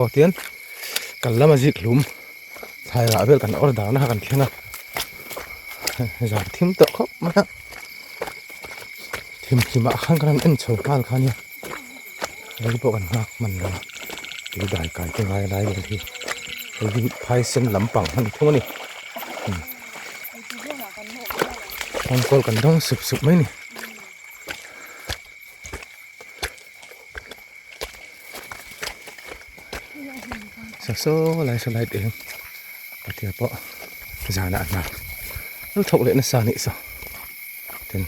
Aw tian kal lama zik hlum thlai rah vel kan order na kha kan thleng a zan thim tawh khawp mai a thim hlim ah khan kan han en chho nghal kha ania rei pawh kan nghak hman lo a tui dai kai te ngai lai vel hi hei hi phai sen lampang a ni thung a ni phone call kan dawng sup sup mai a ni. Saw saw lai saw light eng pathia pawh zanah hna lo thawk leh nasa anih saw tin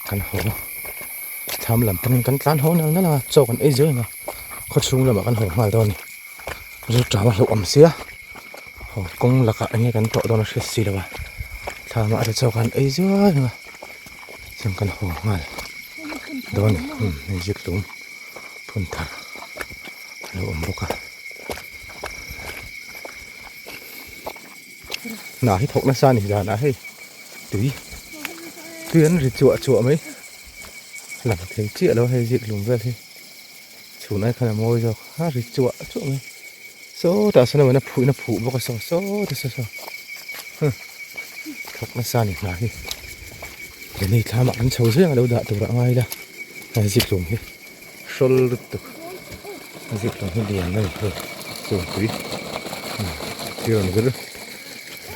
kan haw thlam lam panin kan tlan haw nal nal a chaw kan ei zel ang a khawchhung lamah kan haw nghal dawn a ni rilṭam a hlauh awm sia haw kawng lakah enge kan tawh dawn a hriat si lo a thlamah te chaw kan ei zuai ang a chuan kan haw nghal. Dawn a ni hei zikhlum phun thar a lo awm bawk a hna hi thawk nasa a ni zanah hei tui tui an ri chuah chuah mai lang thei chiah lo hei zikhlum vel hi chhun ai khan a mawi zawk a ri chuah chuah mai sawtah sawn a phuh in a phuh bawk a saw sawtah saw saw thawk nasa a ni hna hi. Lei thlamah kan chho zeng a lo dah turah ngai ila a zikhlum hi hrawl lutuk a zikhlum hi lian a ni hei chung tui tui rawn vir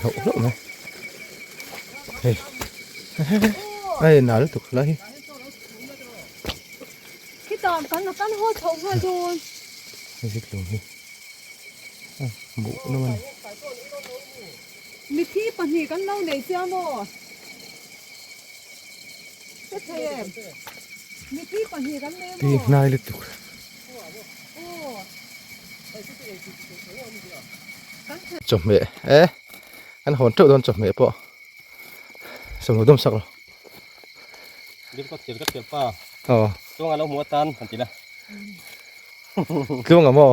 hlauh hlauh mai hei a en nal lutuk lai hi Khitah kan kan haw chho nghal dawn. Zikhlum hi a buh nawm a ni. Mithi pahnih kan lo nei sia maw? Hre thei em? Mithi pahnih kan nei maw? Ti hnai lutuk. Chawhmeh e an hawn teuh dawn chawhmeh pawh sawmhnaw dawm sak lo. Ka thian pa. Aw. Tluanga lo hmu atan han ti la. Tluanga maw?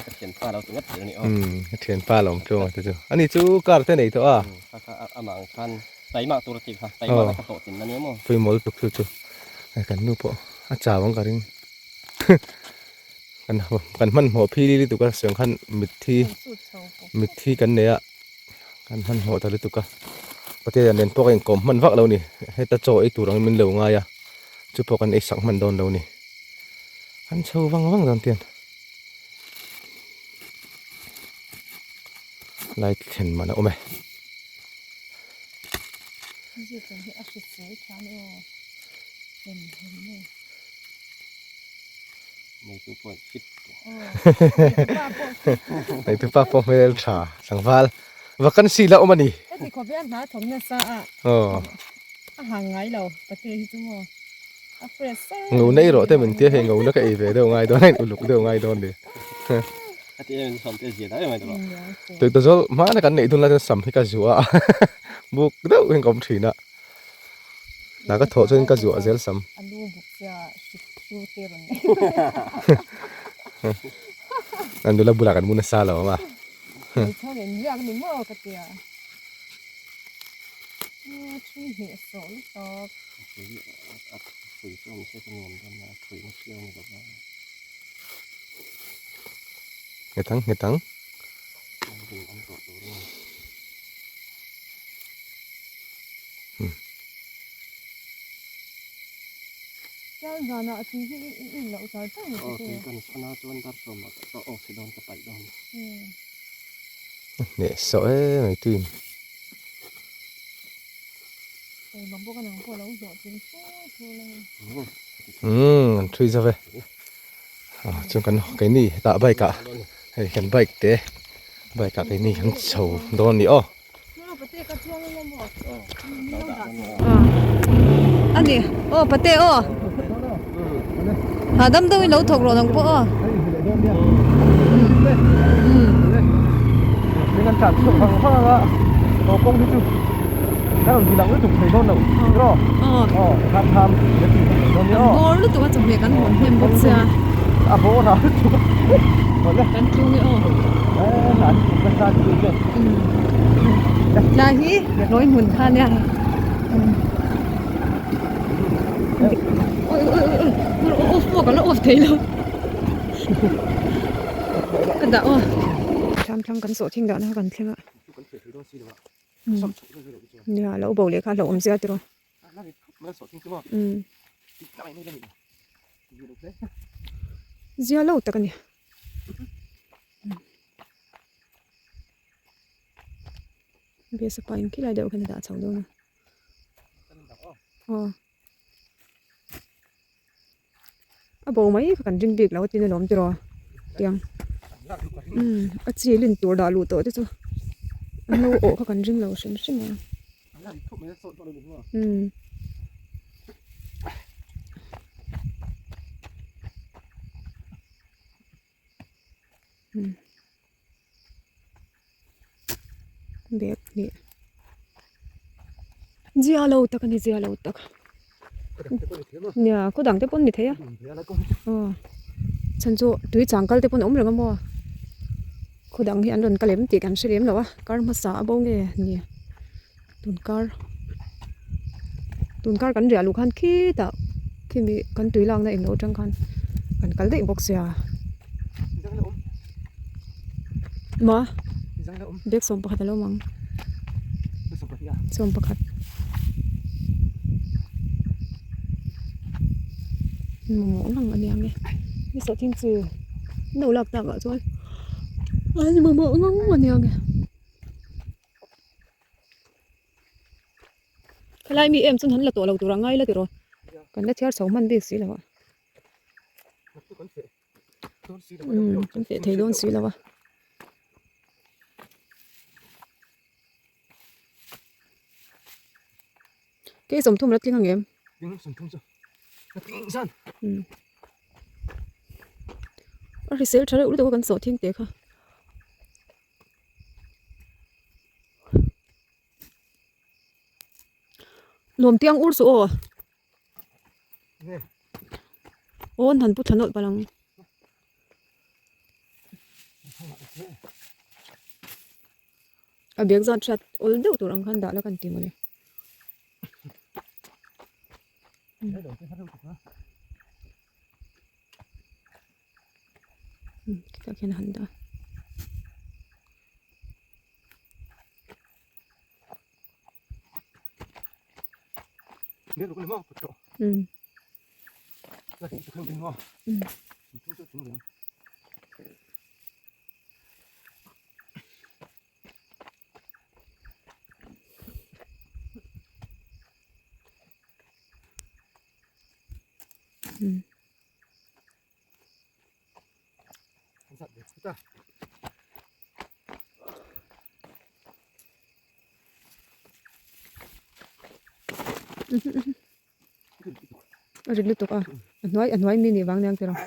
Ka thian pa lo ti ngat zel a ni aw. Umm ka thian pa lo awm tluanga te chu. Ani chu car te nei tawh a. Kha kha amah ang khan taima tur a tih kha taima na ka hlawh tin a nia maw. Pawimawh lutuk chu chu. Hei kan nu pawh a chau ang ka ring. Kan kan hmanhmawh phili lutuk a sawi ang khan mitthi mitthi kan nei a. Kan hmanhmawh ta lutuk a Patea nen pawh ka inkawm hman vak lo ni heta chaw ei tur angin min lo ngai a chu pawh kan ei sak hman dawn lo ni an chho vang vang dawn tian lai thlen man a awm e. Neitu pa pawh hmel tha tlangval vacancy la awm a ni. Heti khawvel hna thawm nasa a a hang ngai lo pate hi chu maw a fresh sar. Ngo nei rawh te min tia hei ngo na ka ei ve deuh ngai dawn a in uluk deuh ngai dawn ni. Tui ta zawl hmana kan neih dun lai chuan sam hi ka zuah a buk deuh hian ka awm thin a. Hna ka thawh chuan ka zuah zel sam. An nula bulah kan mu nasa lo ang a. Nghet ang nghet ang. Hneh sawh em mai tuin. Umm an thui zo ve. Ah chuan kan keini hetah bike ah hei kan bike te bike ah keini kan chho dawn a ni aw. Ani aw pate aw hahdam deuhin lo thawk rawh nang pawh aw bawr lutuk a chawhmeh kan hawn hnem bawk sia kan tlung e aw. Tlai hi lawi hmun kha nia oi oi oi oi off pawh ka la off thei lo. Ka dah aw. Thlam thlang kan sawh thing dahna kha kan thleng a. Nia lo bo leh kha hlauhawm zia tiraw. Zia lo tak a ni. Biasa pa in khilai deuh khan a dah chho dawn a. Aw. A bo mai kha kan ring bik lo a tin alawm tiraw tiang umm a chi lin tur dah luh tawh te chu an lo awh kha kan ring lo hrim hrim a umm. Bag hnih zia lo tak a ni zia lo tak nia khaw dang te pawn ni thei a aw chhan chu tui chang kal te pawn a awm reng a maw khaw dang hi an rawn kal em tih kan hre lem lo a kar hmasa a bo nge ni tun kar tun kar kan riah luh khan khitah khimi kan tui lakna englo atang khan kan kal daih bawk sia ma bag 11 a lo awm ang 11 mamawh ngang a nia nge ni sawhthing chu no lak takah chuan an mamawh ngang a nia nge. Khalai mi em chuan han la tawh lo tur a ngai la tiraw kan la chhiar chho hman bik si lo a umm kan feh thei dawn si lo a kei 30 la tling ang em umm a hrisel tha reuh lutuk a kan sawh thing teh kha. Nuam tiang ur chu aw aw an han pu thla nawlh palh ang a bag zat hriat awl deuh tur ang khan dah la kan ti mawle. Khitah khian a han dah a. A rit lutuk a a hnuai a hnuai mi nih vang nia ang tiraw.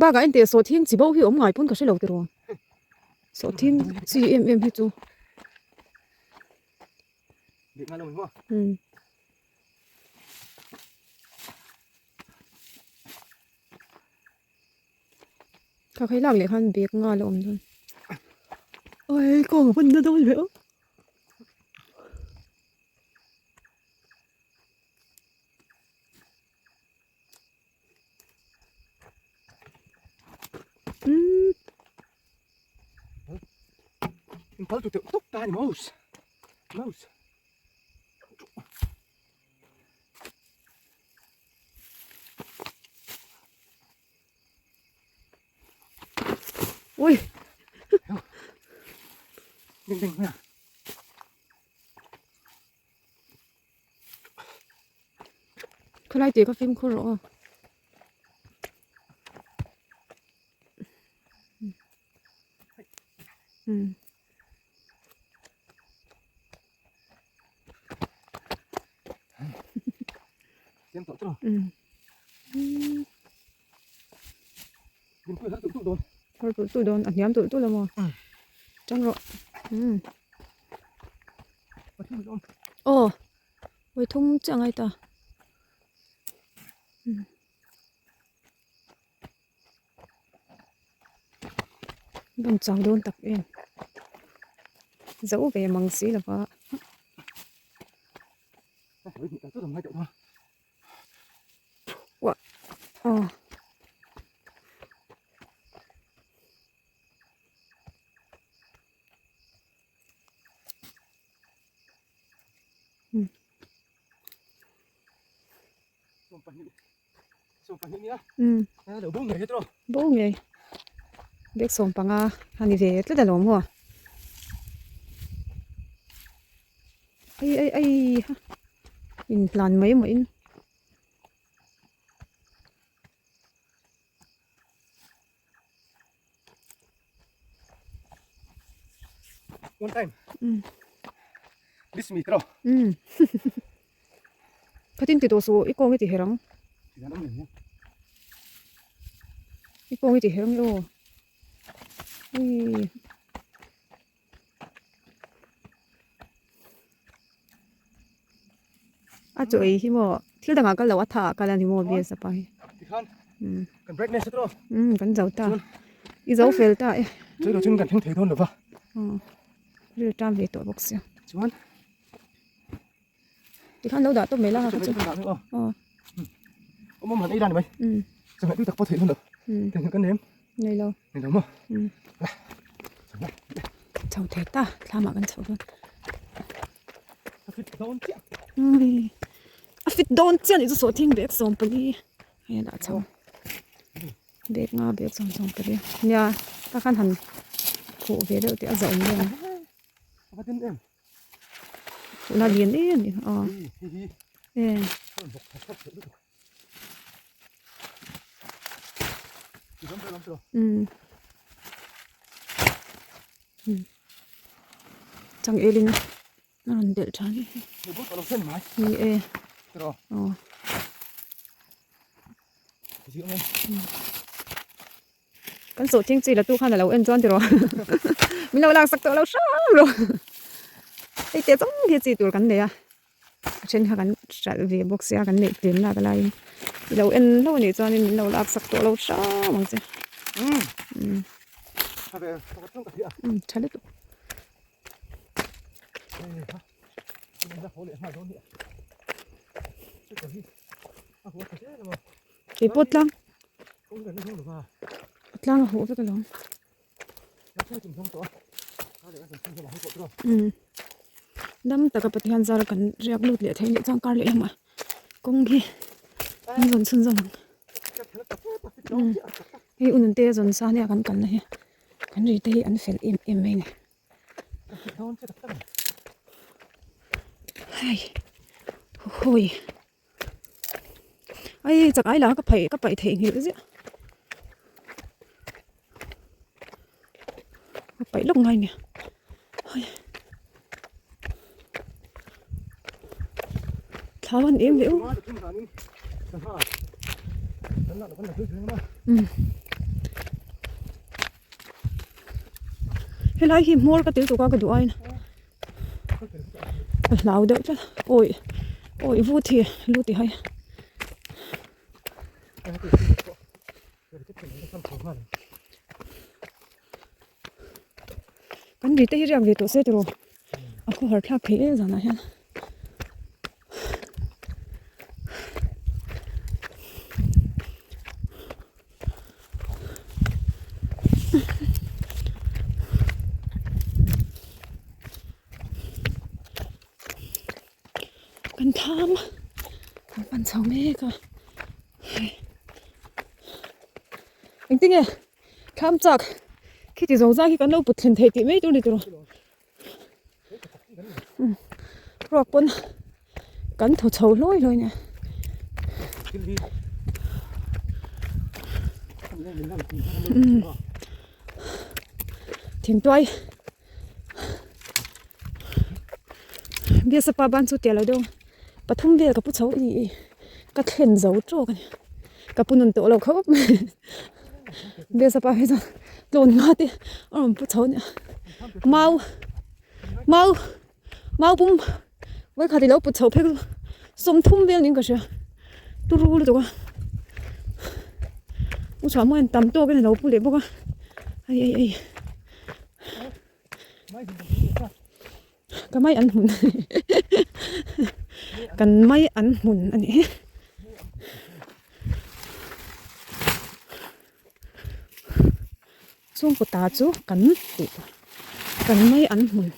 Bakah enteh sawhthing chi bo hi awm ngai pawn ka hre lo tiraw sawhthing chi em em hi chu umm kha khai lak leh khan bag nga la awm dawn ai kawng a pawn na dawn leh aw. Ui. Khawlai tih ka fimkhur rawh aw. Um. Um. Har tulh tulh dawn a hniam tulh tulh a maw tang rawh um aw vawi thum chiah a ngai ta um ban chau dawn tak em. Zo ve mang si lo va. Uah aw. Bo ngei bag 15 a ni ve tlat alawm haw ai ai ai ha inhlan mai maw in. One time. Miss me tro. Khatin ti tawh suh i kawng i ti her ang. I kawng i ti her ang e aw. Ui. A chaw ei hi maw thil dangah kal loh a tha ah kal a ni maw bias apa hi. Tikhan kan break nasa tawh. Umm kan zo ta. I zo fel ta e. Chu lo chuan kan thleng thei dawn lova. Aw ril tam ve tawh bawk sia. Chuan tikhan lo dah tawp mai la kha chu. Aw. Awm awm han ei dan mai. Umm. Chawhmeh tui tak pawh theih dawn lo. Umm. Theihnghilh kan nem. Nei lo. Nei lo maw? Umm. Chho thei ta thlamah kan chho dawn. A fit dawn chiah. Ui. A fit dawn chiah nih chu sawhthing bag 14 hei a dah chho. Bag nga bag 14 nia ta khan han khuh ve deuh teh a zah awm deuh ang. A va din em. Khuhna lian em em a. E. Umm umm chang elin a rawn belh tha hle ni e aw kan sawhthing chi la tu khan a lo en chuan tiraw min lo laksak tawh lo hram rawh hei te zawng hi chi tur kan nei a. A then kha kan hralh ve bawk sia kan neih tlem lak laiin i lo en hlauh anih chuanin min lo lak sak tawh lo hram ang che umm umm tha lutuk keipawh tlang tlang a huh vek alawm. Umm dam taka Pathian zara kan riak lut leh theih nih chuan kar leh lamah kawng hi an rawn chhun zawm ang umm hei u nunte a zawn sa nia kan kalna hi kan ri te hi an fel em em mai a ni hei hawi ai chak ai lah ka phaih ka paih theih nghilh ziah ka paih lawk ngai nia hai thla an em leh u umm helai hi hmawr ka tel tuk a ka duh aiin. Ka hlau deuh tlat awi awi vut hi lu ti hai. Kan ri te hi riak ve tawh se tiraw a khawhar thlak thei em zanah hian. Kan thlam a kan pan chho mek a hei engtinge thlam chak khiti zawng zai khi kan lo put thlen theih tih mai tur a ni tiraw ruak pawn kan thaw chho hlawi hlawi nia. Thingtuai Biasapa ban chu tia lo deuh pathum vel ka pu chho ih ka thlen zo tawk a ni ka pu nun tawh lo khawp mai Biasapa hi chuan tlawn nga te a rawn pu chho nia mau mau mau pum vawikhat ilo put chho phek chu 30 vel niin ka hria turu lutuk a u chhuah mawiin tam tawk in alo pu leh bawk a ai ai ai. Ka mai an hmun kan mai an hmun a nih hi. Chung kawta chu kan tih tur kan mai an hmun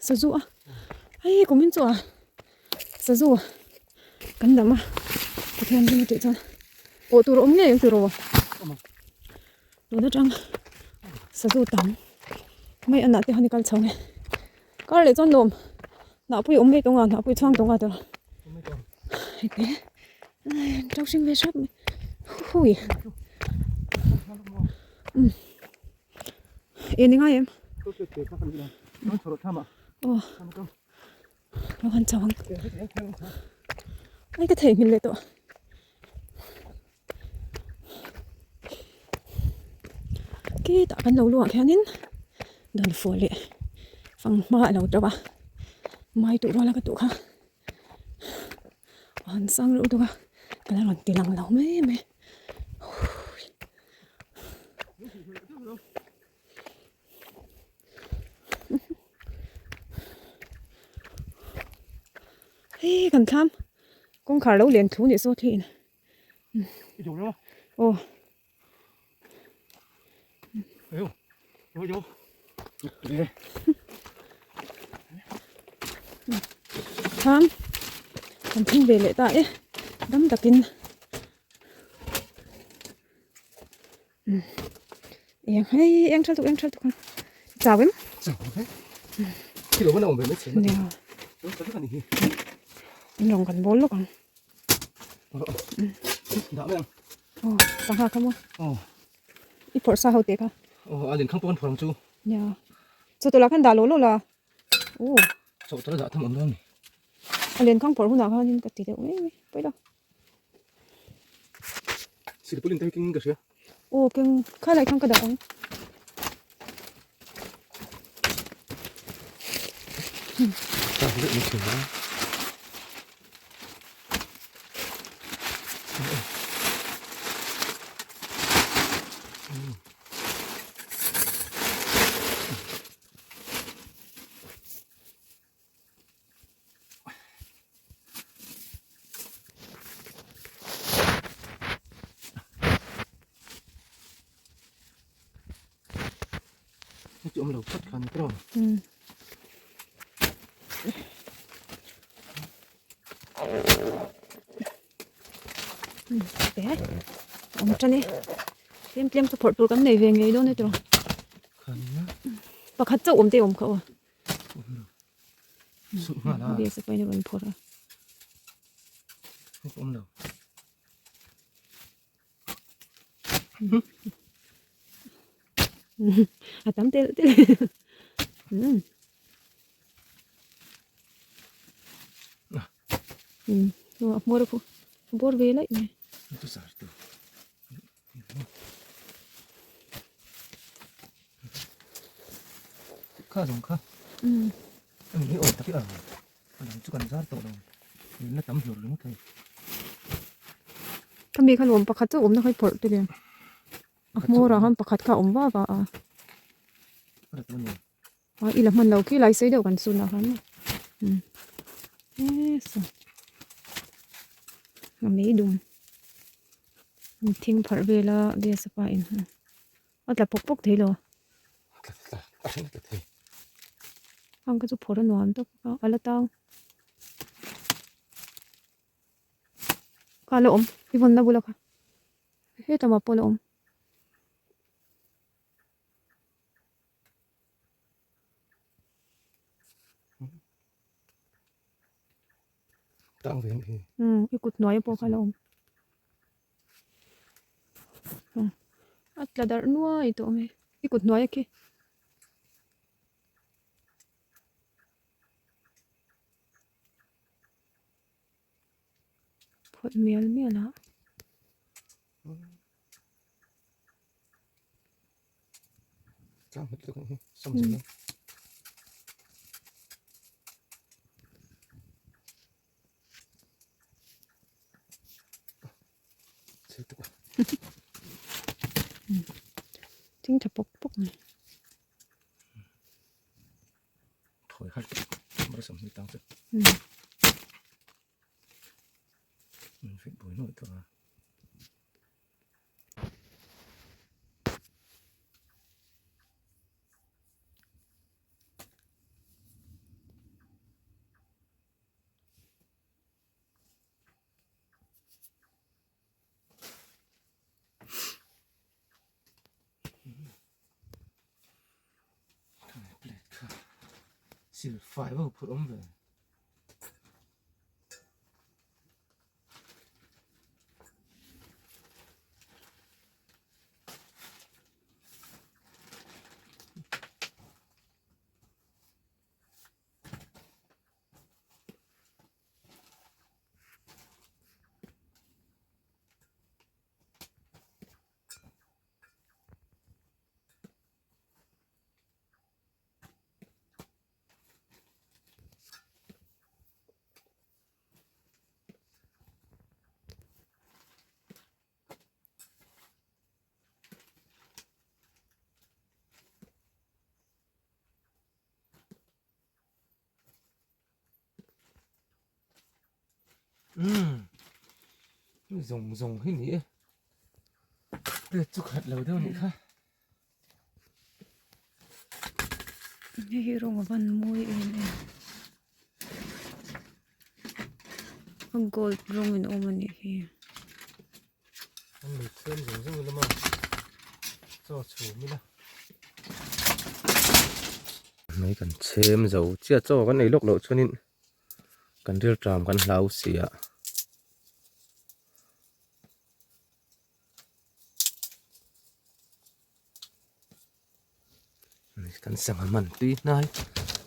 sazu a hei kumin chu a sazu kan dam a pathian ring atih chuan awh tur a awm ngei ang tiraw tun atang sazu tam mai a nah te han i kal chho nge kar leh chuan lawm hnahpui awm ngei tawng a hnahpui chhuang tawng a tiraw hei to hring ve hrep mai hui umm eng ni ngai em aw lo han chho ang ai ka theihnghilh leh tawh Khitah kan lo luah khianin dawnfawh leh fanghma a lo to a mai tuh ruala ka tuh kha a han sang reuh deuh a ka la rawn ti lang lo mai mai. Hei kan thlam kawngkhar lo len thu nih saw thliin aw thlam kan thleng ve leh ta e dam takin Eng hei eng thal tuk eng thal tuk chau em in rong kan bawl lawk ang aw sangha kha maw i phawrh sa ho te kha aw a len khang pawh kan phawrh ang chu nia chaw tawlh ah khan dah lawh lawh la aw chaw tawlh a dah tham awm dawn a ni a len khang phawrh hunah khanin ka ti deuh mai mai pawi lo. Silpauline te hi keng in ka hria. Aw keng kha lai khan ka dah ang. Ta hi ni thin a. Hei awm lo phawt khan tiraw. Te awm tan e tlem tlem chu phawrh tur kan nei ve ngei dawn e tiraw. Pakhat chauh awm te awm kha aw. Biasa pawhin a rawn phawrh a. A tam telh telh. A hmawr a bawr ve laih mai. Kha zawng kha ani hi awi tak i ang a dang chu kan zar tawh lo nunna tam hlur ringawt thei. Khami kha lawm pakhat chu awmna kha i phawrh tile a hmawrah khan pakhat kha a awm va va a. A i la hman lo khi lai sei deuh kan sun ah khan umm he saw a mei dum thing pharh vel a gas a pa in a tla pawk pawk thei lo ang ka chu phawrh a nuam tawp a a la tang kha a la awm i vawnna bula kha hetah pawh a la awm. Tang ve hi. I kut hnuai pawh kha a la awm. A tla darh nuai tawh mai. I kut hnuai a khi. Phawt mial mial a. Thing tha pawk pawk mai. Phawi har mar 20 tang chu. Min fit buai nuaih tawh a. Sil fai vak phur awm ve. Umm zawng zawng hi ni e plate chu khat lo deuh a nih kha. Hei hi rawng a van mawi em em a gold rawng in awm a nih hi. An mei chhem zawng zawng ila maw chaw chhum ila. Mei kan chhem zo chiah chaw kan ei lawk loh chuanin kan rilṭam kan hlau si a. Kan sangha man tui hnai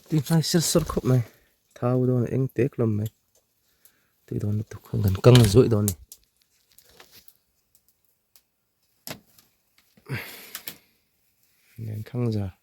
tui hnai ser sawr khawp mai thau dawn a eng tek hlawm mai tui dawn lutuk kan kang zuaih dawn a ni. Lenkhang zar.